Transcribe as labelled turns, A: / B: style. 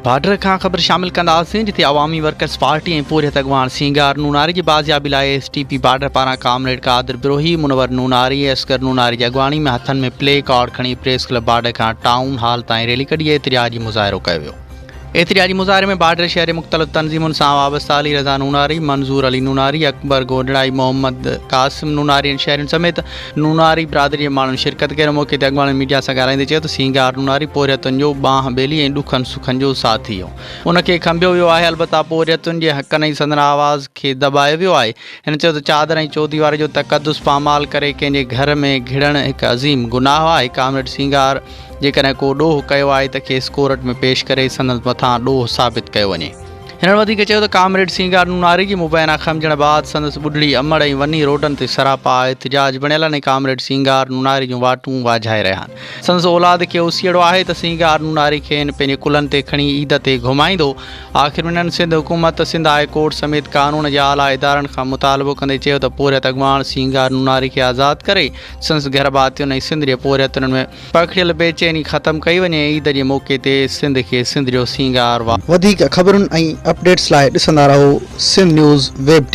A: Border کان خبر شامل ڪنداسين جتي عوامي ورڪرز پارٽي ۽ پورهيت اڳواڻ سينگار نوناري جي بازيابي لاء ايس ٽي پي بارڊر پاران ڪامريڊ قادر بروهي، منور نوناري ۽ اصغر نوناري جي اڳواڻي ۾ هٿن ۾ پلي ڪارڊ کڻي پريس ڪلب بارڊر کان ٽائون هال تائين ريلي ڪڍي احتجاجي مظاهرو ڪيو ويو. احتجاجي مظاهري ۾ بارڊر شهر جي مختلف تنظيمن سان وابسته علي رضا نوناري، منظور علي نوناري، اڪبر گوڏڙائي، محمد قاسم نوناري ۽ شهرين سميت نوناري برادري جي ماڻهن شرڪت ڪئي. ان موقعي تي اڳواڻن ميڊيا سان ڳالهائيندي چيو ته سينگار نوناري پورهيتن جو ٻانهن ٻيلي ۽ ڏکن سکن جو ساٿي هو، ان کي کنڀيو ويو آهي، البته پورهيتن جي حقن ۽ سندن آواز کي دٻايو ويو آهي. هن چيو ته چادر ۽ چوديواري جو تقدس پامال ڪري ڪنهن جي گهر ۾ گهڙڻ هڪ عظيم گناهه آهي، ڪامريڊ سينگار جيڪڏهن ڪو ڏوهه ڪيو آهي ته کيس ڪورٽ ۾ پيش ڪري سندس مٿان ڏوهه ثابت ڪيو وڃي. هنن وڌيڪ چيو ته ڪامريڊ سينگار نوناري جي مبينا کنڀجڻ بعد سندس ٻڍڙي امڙ ۽ وني روڊن تي سراپا احتجاج بڻيل آهن ۽ ڪامريڊ سينگار نوناري جون واٽون واجهائي رهيا آهن. سندس اولاد کي اوسيئڙو آهي ته سينگار نوناري کين پنهنجي ڪلهن تي کڻي عيد تي گهمائيندو. آخر ۾ هنن سنڌ حڪومت، سنڌ هاء ڪورٽ سميت قانون جي اعليٰ ادارن کان مطالبو ڪندي چيو ته پورهيت اڳواڻ سينگار نوناري کي آزاد ڪري سندس گهرڀاتين ۽ سنڌ جي پورهيتن ۾ پکڙيل بيچيني ختم ڪئي وڃي ۽ عيد جي موقعي تي سنڌ کي سنڌ جو سينگار وا.
B: وڌيڪ خبرن ۽ اپڊيٽس لاء ڏسندا رهو سنڌ نيوز ويب ٽي.